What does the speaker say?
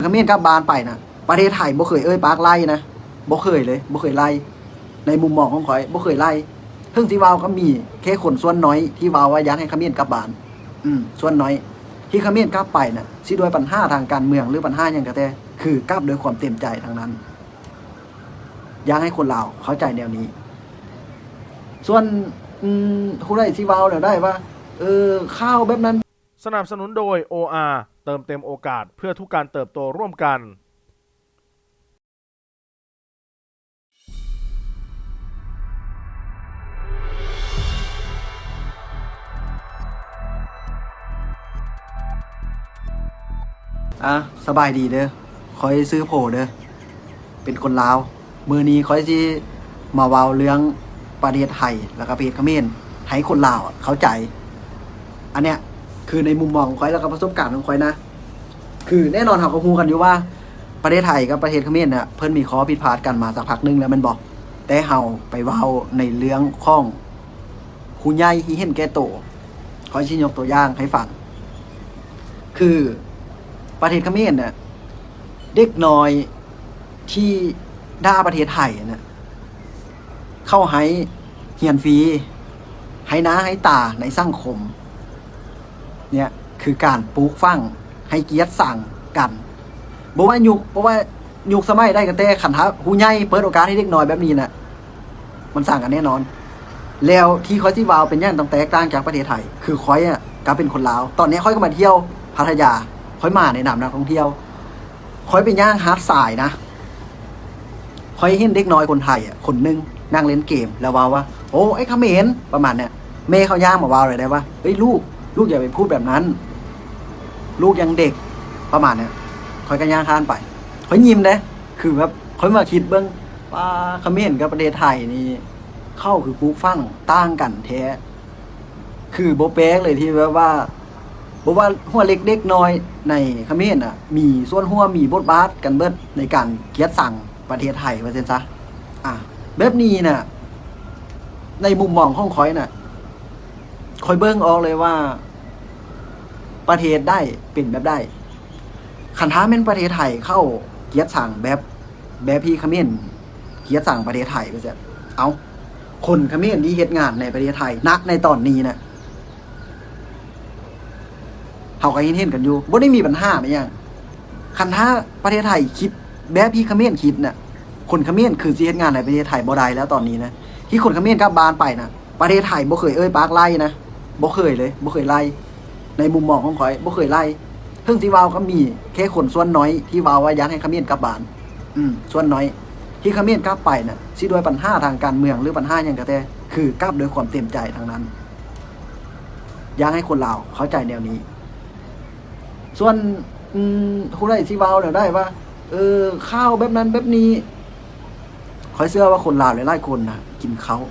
ເຂມນກັບບ້ານໄປນະ ປະເທດໄທບໍ່ເຄີຍເອີ່ຍປາກໄລ່ນະ ບໍ່ເຄີຍເລີຍ ບໍ່ເຄີຍໄລ່. ໃນມຸມມອງຂອງຂ້ອຍ ບໍ່ເຄີຍໄລ່. ເຖິງຊິເວົ້າກໍມີແຄ່ຄົນສ່ວນໜ້ອຍທີ່ເວົ້າວ່າຢາກໃຫ້ເຂມນກັບບ້ານ. ອືມ ສ່ວນໜ້ອຍ. ທີ່ເຂມນກັບໄປນະ ຊິດ້ວຍບັນຫາທາງການເມືອງ ຫຼື ບັນຫາຫຍັງກໍແຕ່ ຄືກັບດ້ວຍຄວາມເຕັມໃຈທັງນັ້ນ. ຢາກໃຫ້ຄົນລາວເຂົ້າໃຈແນວນີ້. ສ່ວນ ອືມ ຜູ້ໃດຊິເວົ້າແນວໃດວ່າ ເອີ ຂ່າວແບບນັ້ນ ສະໜັບສະໜູນໂດຍ ໂອອາ ເຕີມເຕັມໂອກາດເພື່ອທຸກການເຕີບໂຕຮ່ວມກັນ. ອ່ະ ສະບາຍດີເດີ ຂ້ອຍຊື່ໂພເດີ ເປັນຄົນລາວ. ມື້ນີ້ຂ້ອຍຊິມາເວົ້າເລື່ອງປະເທດໄທ ແລ້ວກໍປະເທດຂະເໝນ ໃຫ້ຄົນລາວເຂົ້າໃຈ. ອັນເນີ້ຍຄືໃນມຸມມອງຂອງຂ້ອຍ ແລ້ວກໍປະສົບການຂອງຂ້ອຍນະ. ຄືແນ່ນອນເຮົາກໍຮູ້ກັນຢູ່ວ່າ ປະເທດໄທກັບປະເທດຂະເໝນນະ ເພິ່ນມີຂໍ້ຜິດພາດກັນມາສັກພັກໜຶ່ງແລ້ວແມ່ນບໍ່? ແຕ່ເຮົາໄປເວົ້າໃນເລື່ອງຂອງຜູ້ໃຫຍ່ທີ່ເຫັນແກ່ໂຕ. ຂ້ອຍຊິຍົກຕົວຢ່າງໃຫ້ຟັງ ຄືປະເທດຂະເໝນນະ ເດັກນ້ອຍທີ່ດ່າປະເທດໄທນະ ເຂົາໃຫ້ຮຽນຟຣີ ໃຫ້ໜ້າໃຫ້ຕາໃນສັງຄົມ. ເນີ້ຍຄືການປູກຝັງໃຫ້ກຽດຊັງກັນ. ບໍ່ວ່າຍຸກ ບໍ່ວ່າຍຸກສະໄໝໃດກໍແຕ່ ຄັນຖ້າຜູ້ໃຫຍ່ເປີດໂອກາດໃຫ້ເດັກນ້ອຍແບບນີ້ນະ ມັນສ້າງກັນແນ່ນອນ. ແລ້ວທີ່ຂ້ອຍຊິເວົ້າເປັນຫຍັງຕ້ອງແຕກຕ່າງຈາກປະເທດໄທ ຄືຂ້ອຍອະກໍເປັນຄົນລາວ. ຕອນເນີ້ຍຂ້ອຍກໍມາທ່ຽວພັດທະຍາ ຂ້ອຍມາໃນນາມນັກທ່ອງທ່ຽວ. ຂ້ອຍໄປຍ່າງຫາດຊາຍນະ ຂ້ອຍເຫັນເດັກນ້ອຍຄົນໄທອະ ຄົນໜຶ່ງນັ່ງຫຼິ້ນເກມ ແລ້ວເວົ້າວ່າ ໂອ້ ໄອ້ຂະເໝນ ປະມານເນີ້ຍ. ແມ່ເຂົາຍ່າງມາເວົ້າເລີຍໄດ້ວ່າ ເອີຍ ລູກ ລູກຢ່າໄປພູດແບບນັ້ນ ລູກຍັງເດັກ ປະມານເນີ້ຍ. ຂ້ອຍກໍຍ່າງຜ່ານໄປ ຂ້ອຍຍິ້ມເດ້. ຄືແບບຂ້ອຍມາຄິດເບິ່ງ ປາ ຂະເໝນກັບປະເທດໄທນີ້ ເຂົາຄືປູກຝັງຕ່າງກັນແທ້. ຄືບໍ່ແປກເລີຍທີ່ແບບວ່າ ບໍ່ວ່າຫົວເລັກເດັກນ້ອຍໃນຂະເໝນນະ ມີສ່ວນຮ່ວມ ມີບົດບາດກັນເບິດໃນການກຽດຊັງປະເທດໄທ ວ່າຊັ້ນຊະ. ອາ ແບບນີ້ນະ ໃນມຸມມອງຂອງຂ້ອຍນະ ຂ້ອຍເບິ່ງອອກເລີຍວ່າປະເທດໃດເປັນແບບໃດ. ຄັນຖ້າແມ່ນປະເທດໄທເຂົາກຽດຊັງແບບ ແບບທີ່ຂະເໝນກຽດຊັງປະເທດໄທ ວ່າຊັ້ນ ເອົ້າ ຄົນຂະເໝນທີ່ເຮັດງານໃນປະເທດໄທ ນັກໃນຕອນນີ້ນະ ເຮົາກໍເຫັນ ເຫັນກັນຢູ່ ບໍ່ໄດ້ມີບັນຫາແມ່ນຫຍັງ. ຄັນຖ້າປະເທດໄທຄິດແບບທີ່ຂະເໝນຄິດນະ ຄົນຂະເໝນຄືຊິເຮັດງານໃນປະເທດໄທບໍ່ໄດ້ແລ້ວຕອນນີ້ນະ. ທີ່ຄົນຂະເໝນກັບບ້ານໄປນະ ປະເທດໄທບໍ່ເຄີຍເອີ່ຍປາກໄລ່ນະ ບໍ່ເຄີຍເລີຍ ບໍ່ເຄີຍໄລ່. ໃນມຸມມອງຂອງຂ້ອຍ ບໍ່ເຄີຍໄລ່. ເຖິງຊິເວົ້າກໍມີແຄ່ຄົນສ່ວນໜ້ອຍທີ່ເວົ້າວ່າຢາກໃຫ້ຂະເໝນກັບບ້ານ. ອືມ ສ່ວນໜ້ອຍ. ທີ່ຂະເໝນກັບໄປນະ ຊິດ້ວຍບັນຫາທາງການເມືອງ ຫຼື ບັນຫາຫຍັງກໍແຕ່ ຄືກັບດ້ວຍຄວາມເຕັມໃຈທັງນັ້ນ. ຢາກໃຫ້ຄົນລາວເຂົ້າໃຈແນວນີ້. ສ່ວນ ອືມ ຜູ້ໃດຊິເວົ້າແນວໃດວ່າ ເອີ ຂ່າວແບບນັ້ນແບບນີ້ ຂ້ອຍເຊື່ອວ່າຄົນລາວຫຼາຍໆຄົນນະ ກິນເຂົ້າ